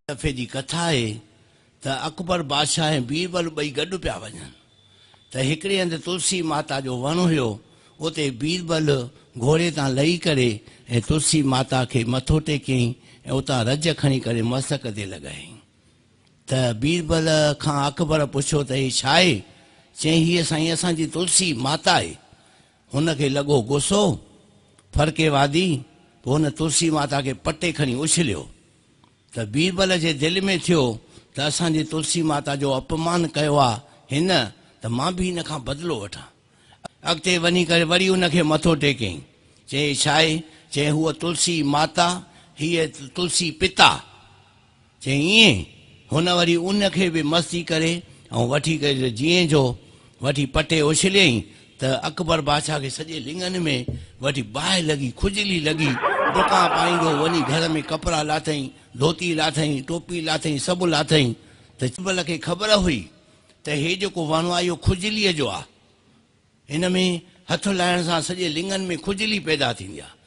دفعي جي ڪٿا آهي ته اڪبر بادشاهه ۽ بيربل ٻئي گڏ پيا وڃن ته هڪڙي هنڌ تلسي ماتا جو وڻ هيو، اتي بيربل گهوڙي تان لهي ڪري ۽ تلسي ماتا کي مٿو ٽيڪيائين ۽ اتان رج کڻي ڪري مستڪ تي لڳايائين ته بيربل کان اڪبر پڇيو ته هي ڇاهي؟ چيائين هيء سائين اسان جي تلسي ماتا آهي. هن کي لڳو غصو، فرقي وادي، پوء هن تلسي ماتا کي پٽي کڻي اڇليو. ته بيربل جي دل ۾ ٿيو ته اسان جي تلسي ماتا جو اپمان ڪيو آ هن ته مان به هن کان بدلو وٺان. اڳتي وڃي ڪري وري ان کي مٿو ٽيڪيائين. چيائين ڇا آهي؟ چيائين هوء تلسي ماتا، هيء تلسي پتا. چيائين ائين؟ هن وري ان کي به مستي ڪري ۽ وٺي ڪري جيئن جو وٺي پٽي اڇليائين ته اڪبر بادشاهه کي سڄي لڱن ۾ وٺي باهه لڳي، کجلي لڳي، ڊڪان پائيندو وڃي گهر ۾ ڪپڙا لاٿائين، ڌوتي لاٿائين، ٽوپي لاٿائين، سڀ لاٿائين ته بيربل کي خبر هئي ته هي جيڪو وڻ آهي اهو کجليء جو آهي، هن ۾ هٿ لائڻ سان سڄي لڱن ۾ کجلي پيدا ٿيندي آهي.